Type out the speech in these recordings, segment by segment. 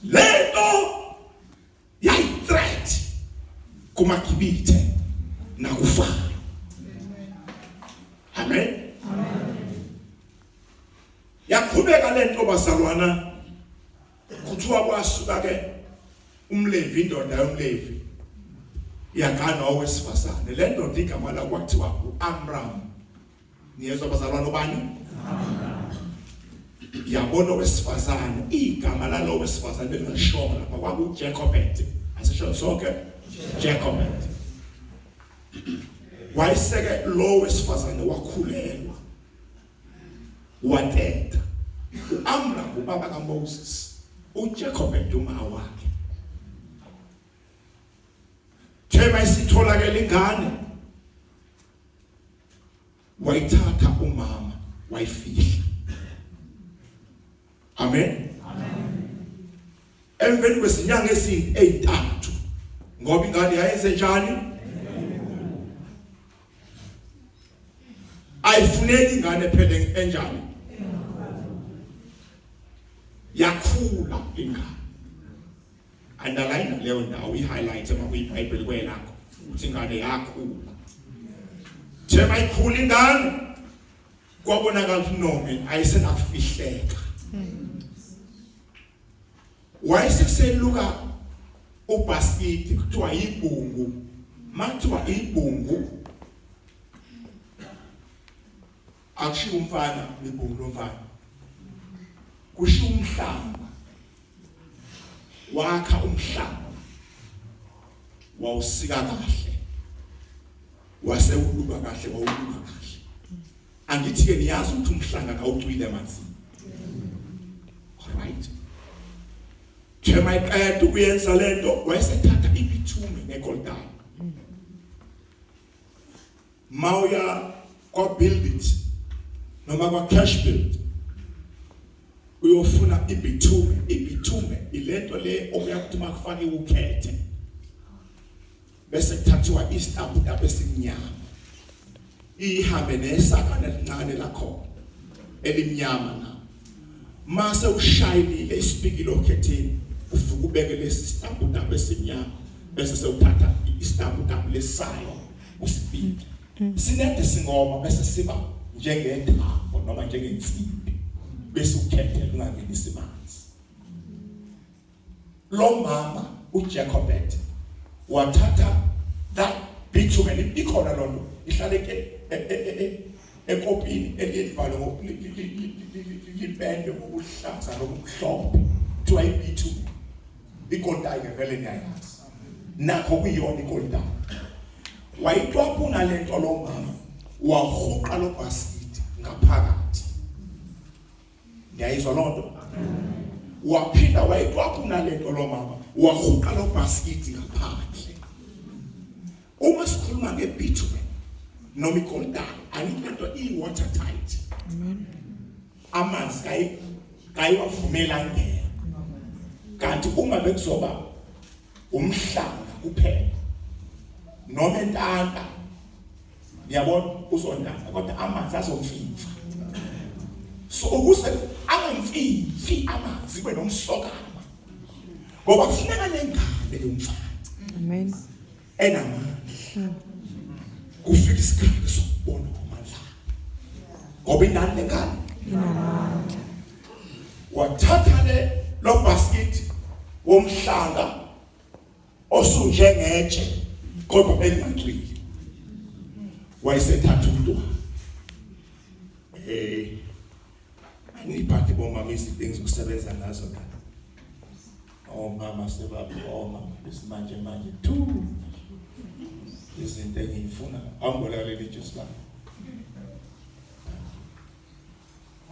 Lento yayi-threat kumaGibithe nakuFaro. Amen. Yaqhubeka lento bazalwana, kuthiwa kwasuka ke umLevi, indoda yomLevi yagana owesifazane. Le ndoda igama lakho kwathiwa uAmram. Niyezwa bazalwane, ubani? Yabona owesifazane, igama lalo wesifazane belingashongo lapha, kwakuJacobet. Asisho sonke Jacobet. Wayeseke lo wesifazane wakhulelwa, wateta. uAmram ubaba kaMoses, uJacobet uma wakhe. Thema isitholakele ingane, wayithatha umama wayifihla. Amen, amen. Emveni kwezinyanga ezintathu, ngoba ingane yayenze njani? Ayifuneki ingane phela enjani? Yakhula ingane. Underline leyo ndawo, i-highlight uma kuyiBhayibheli kwelakho, ukuthi ingane yakhula. Thema ikhula ingane, kwabonakala ukuthi noma ayisenakufihleka. Wayeseseluka ubhasikidi, kuthiwa ibhungu. Makuthiwa ibhungu, akushiwo umfana libhungu lomfana, kushiwo umhlanga. Wakha umhlanga, wawusika kahle, wase uluka kahle, wawuluka kahle. Angithi ke niyazi ukuthi umhlanga kawucwile emanzini. Alright, Thema iqeda ukuyenza lento, wayesethatha ibitumen negoldana. Mawuya kwa Build It noma kwa Cash Build uyofuna ibitumen, ibitumen ilento le okuyakuthi makufake ukhethe, bese kuthathiwa istamp esimnyama, ihambe nesakana elincane lakhona elimnyama, na mase ushayinile isipikilo okhethini, ufuka ubeke lesi stamp esimnyama, bese sewuthatha istamp lesayo usipike, sinede singoma, bese siba njengethambo noma njengensimbi, bese ukhethe ungangenisi manzi. Lo mama uJacobet wathatha that bitumen, ikhona lonto ihlale ke ekopini elivalo lipende ngokuhlaza nokumhlophe, kuthiwa ibitumen. Ikoltayi ke vele niyayazi, nakho kuyiyona ikoltayi. Wayitwapuna lento lo mama, wahuqa lo basket ngaphakathi. Ngiyayizwa lonto. Waphinda wayitwapuna lento lo mama, wahuqa lo basket ngaphandle. Uma sikhuluma ngebitumen noma ikoltayi, angithi lento i-water tight? Amen. Amanzi kayi kayiwavumela angena, kanti uma bekuzoba umhlanga kuphela noma entanta, ngiyabona uzontanta, kodwa amanzi azomfimfa. So ukuze angamfimfi amanzi, kube nomsokama, ngoba kufuneka lengane yomfana. Amen. Enamandla. Kufika isikhathi sokubona amandla, ngoba inani lengane inamandla. Wathatha le lo basket womhlanga osunjengetshe kodwa elingacwili, wayesethatha umntwana. Aniphathi bomama izinto engizokusebenza ngazo la. Omama sebaba, omama besimanje manje tu, izinto engiyifuna amboleka leli Jesu la.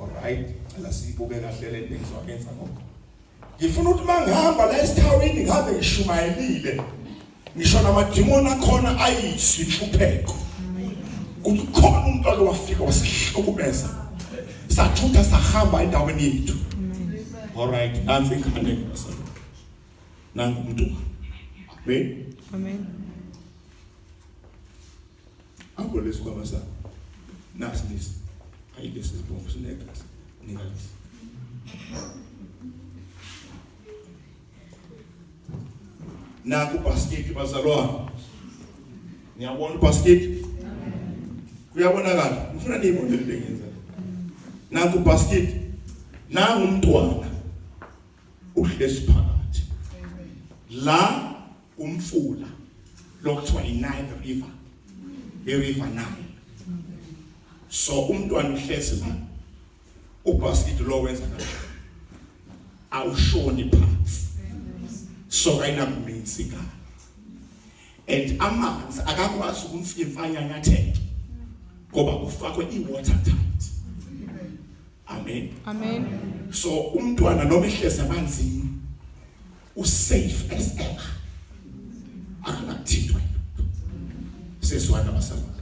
Alright, cela siyibuke kahle le nto engizoyenza, ngoba ngifuna ukuthi mangihamba la esithawini ngihambe ngishumayelile, ngisho namadimoni akhona ayiswi inhlupheko, kuthi khona umuntu ake wafika wasihlukumeza, sathutha sahamba endaweni yethu. Alright, nansi ingane, nangu umuntu. Amen. Amen. Akho lesikhwama sakho nasi lesi, ayi lesi sibomvu sinegazi, nika lesi. Naku basket bazalwane. Ngiyabona basket. Kuyabonakala. Ngifuna niyibone le ngenza. Naku basket. Nangu umntwana. Uhlezi phakathi. La umfula lokuthiwa iNile River. IRiver Nile. So umntwana uhlezi la. Ubasket lo wenza kanje. Awushoni phansi. So ayinakuminsi ingane. And amanzi akakwazi ukumfimfanya anyatheke ngoba kufakwe i-water tight. Amen. Amen. So umntwana noma ehlezi amanzini usafe as ever. Akanakuthintwa. Seswana basazana.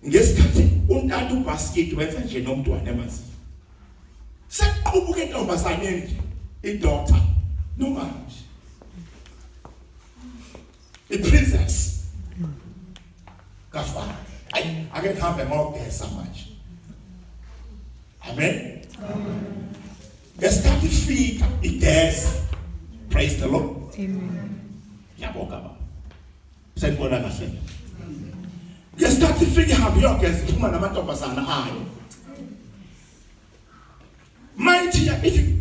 Ngesikhathi untanta ubasket wenza nje nomntwana emanzini. Sekuqubuka intombazaneni nje idoctor noma nje iprincess kafana. Ayi ake ngihambe ngogeza manje. Amen. Ngesikhathi ifika igeza. Praise the Lord. Amen. Ngiyabonga baba. Senibona kahle. Ngesikhathi ifika ihambe iyogeza iphuma namantombazana ayo. Mayithi ithi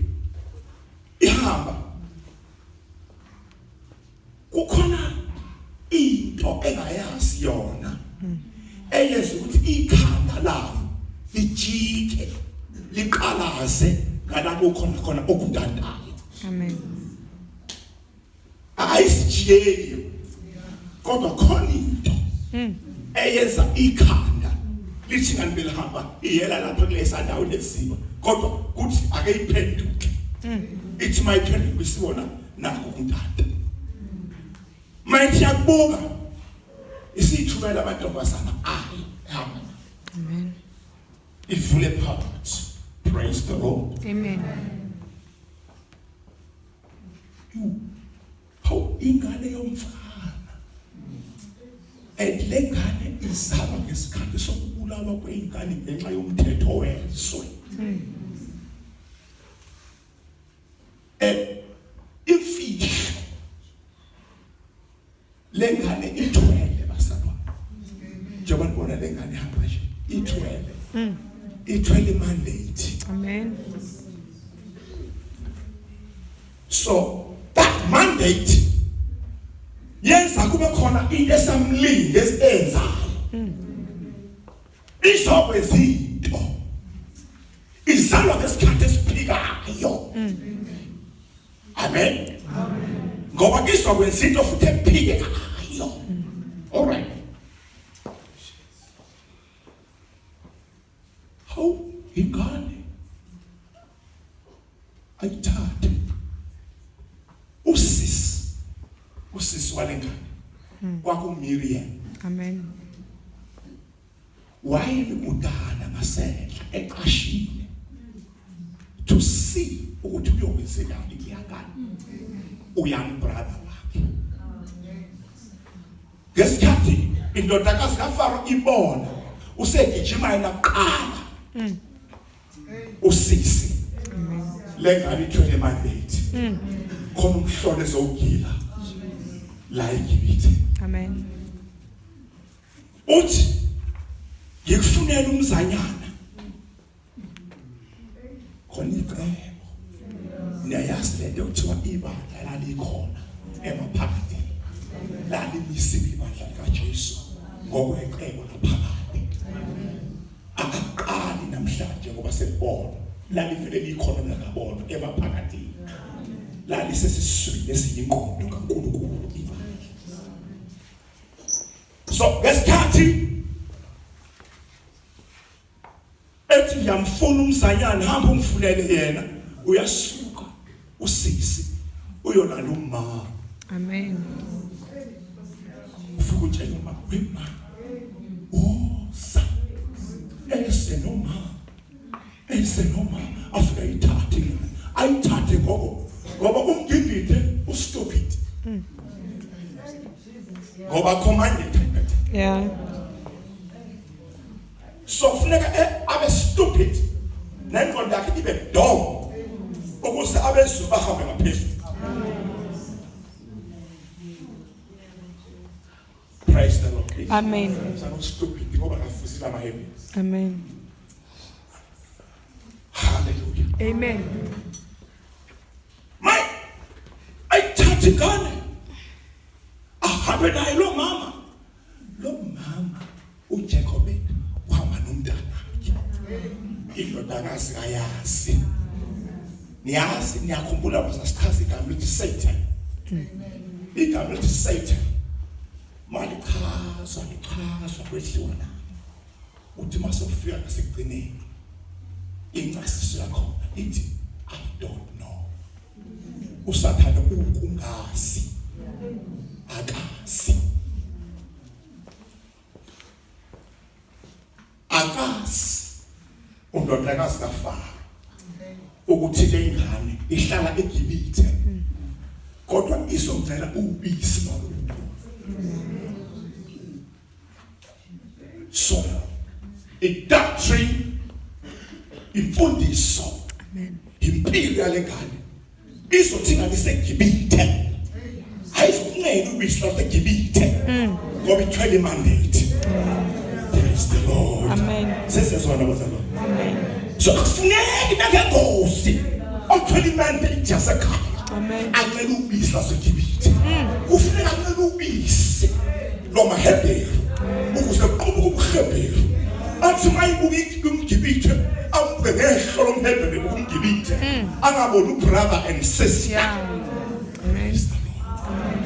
ihamba kukhona into engayazi yona eyenza ukuthi ikhanda layo lijike liqalaze ngalapho khona khona okuntantayo. Amen. Ayisijiyeli kodwa khona into eyenza ikhanda lithi ngani belihamba iyela lapha kulesa ndawo lesiba kodwa kuthi ake iphenduke ithi mayiphenduke isibona nakho kuntanta mayithi yakubuka isithumela amantombazana ayo hamba. Amen. Ivule phakathi. Praise the Lord. Amen. Hawu ingane yomfana. And le ngane izalwa ngesikhathi sokubulawa kweyingane ngenxa yomthetho wezwe. Imfihlo le ngane ithwele basalwa. Njengoba nibona le ngane ihamba nje ithwele. Ithwele mandate. Amen. So that mandate yenza kube khona into esamlinde esiyenzayo. Izokwenza into. Izalwa ngesikhathi esiphikayo. Amen. Ngoba izokwenza into futhi ephikekayo. All right. Hawu ingane ayithathe usisi walengane kwakuMiriam. Amen. Wayemkudala ngasenhla eqashile to see ukuthi kuyokwenzekani kuyangane uyoung brother wakhe. Ngesikhathi indodakazi kaFaro ibona usegijima yena kuqala usisi lengane ithwele mandate khona umhlolo ezowugila la eGibithe. Amen. Uthi ngikufunela umzanyana khona icebo. Niyayazi lento kuthiwa ibandla lalikhona emaphakadeni lalimisiwe ibandla likaJesu ngokwecebo laphakade. Akaqali namhlanje ngoba sekubona lalivele likhona ngakabona emaphakadeni lalisesiswini esiyingqondo kaNkulunkulu ibandla. So ngesikhathi ethi ngiyamfuna umzanyana hamba umfunele yena uyasuka usisi uyolanda umama. Amen. Ufika utshela umama wema osa ese noma ese noma afika ayithathe ayithathe ngoba ngoba umgibhithe ustupid ngoba commanded. Yeah. So kufuneka abe stupid nengqondo yakhe ibe dumb ukuze abezulu bahambe ngaphezulu. ivangeli. Amen. Sana stupid ngoba akafuzile amaHebheru. Amen. Hallelujah. Amen. May ayithathe ingane ahambe naye lo mama. Lo mama uJacob uhamba nomntanakhe. Indodakazi ayazi. Niyazi, niyakhumbula basasichaza igama lithi Satan. Igama lithi Satan. Malichazwa, lichazwa kwehliwa na. Uthi masofika ngasekugcineni incasiso yakhona ithi I don't know. Usathane ukungazi. Akazi. Akazi. Undodakazi kaFaro ukuthi le ngane ihlala eGibithe kodwa izocela ubisi lwakubo. So i-doctrine, imfundiso, Amen. impilo yalengane izothi ingane iseGibithe ayizokuncela ubisi lwaseGibithe ngoba ithwele mandate. Praise the Lord. Amen. Sesiyazwana bazalwane. Amen. So akufuneki nangengozi othwele imandate yasekhaya Amen. ancela ubisi lwaseGibithe. Kufuneka ancele ubisi lwamaHebheru ukuze kuqubuke ubuHebheru. Athi mayibuka umGibithe ambuke ngehlo lomHebheru ebuka umGibithe angaboni ubrother and sister. Yeah. Amen. Praise the Lord.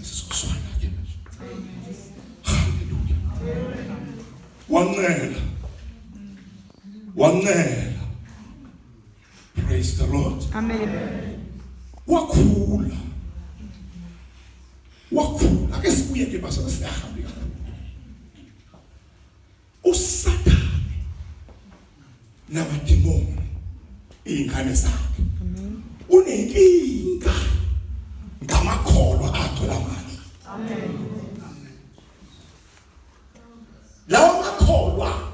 Sizozwana ke manje. Hallelujah. Wancela. Wancela. Praise the Lord. Amen. Wakhula. Wakhula. Ake sibuye ke basa siyahambi kakhulu. uSathane namadimoni ingane zakhe. Amen. Unenkinga ngamakholwa agcwele amandla. Amen. Lawo makholwa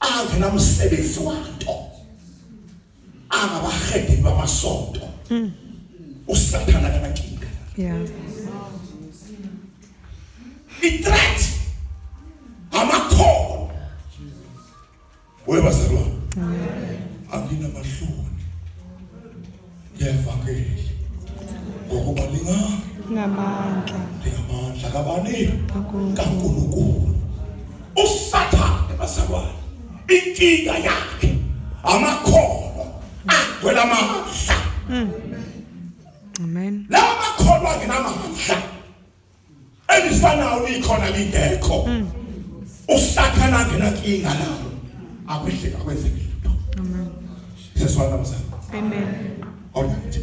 angenamsebenzi wanto, angabahedeni bamasonto. uSathana akanankinga. Yeah. I-threat amakholwa. Webazalwane, anginamahloni ngevangeli ngokuba linga Ngamandla. lingamandla kabani? KaNkulunkulu. kaNkulunkulu. uSathane bazalwane, inkinga yakhe amakholwa agcwele amandla. Amen. Lawa makholwa angenamandla elifanayo likhona lingekho. uSathane angenankinga nalo, akwehleka akwenzeki lutho. Amen. Seswana bazalwane. Amen. All right.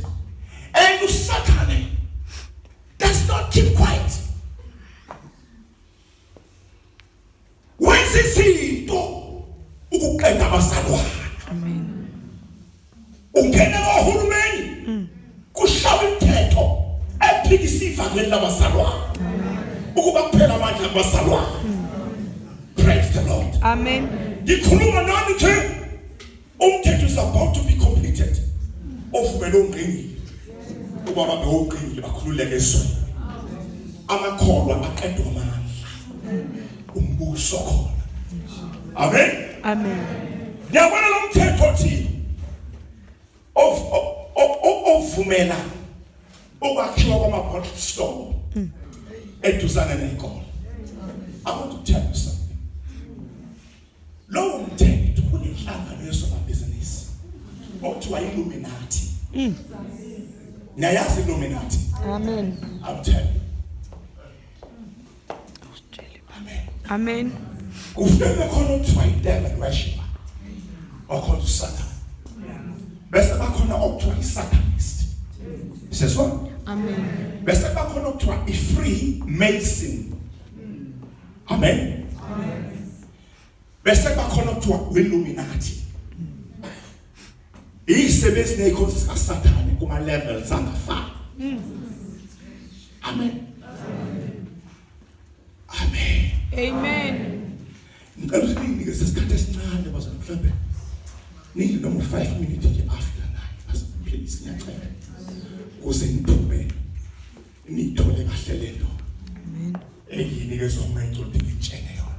And uSathane does not keep quiet. Wenza izinto ukuqeda abazalwane. Amen. Ungena kohulumeni kushawa imithetho ephikisa ivangeli labazalwane ukuba kuphela amandla abazalwane. Praise the Lord. Amen. Ngikhuluma nani nje, umthetho is about to be completed ovumela ongqingili ukuba babe ongqingili bakhululeke ezweni. Amakholwa aqedwa amandla, umbuso khona. Amen. Amen. Ngiyabona lo mthetho othi ovumela ukwakhiwa kwama-bottle store eduzane ney'kole. I want to tell you something. Lowo mthetho kunenhlangano yosomabhizinisi okuthiwa Illuminati. Niyayazi Illuminati? Amen. I'm telling you. Amen. Amen. Kufuneka khona okuthiwa i-devil worshipper okhona uSathane, bese bakhona okuthiwa i-satanist. Seswa? Amen. Bese bakhona okuthiwa i-free mason. Amen. Bese bakhona okuthiwa Illuminati. Iyisebenzi nezikhonzi zikaSathane kuma levels angafani. Amen. Amen. Amen. Ngicela ukuthi ninginikeze isikhathi esincane bazalwane, mhlambe ningi noma 5 minutes nje after 9 bazalwane, please, ngiyacela, ukuze niphume niyithole kahle lento. Amen. Engiyinikezwa uMenzi ukuthi ngitshene yona.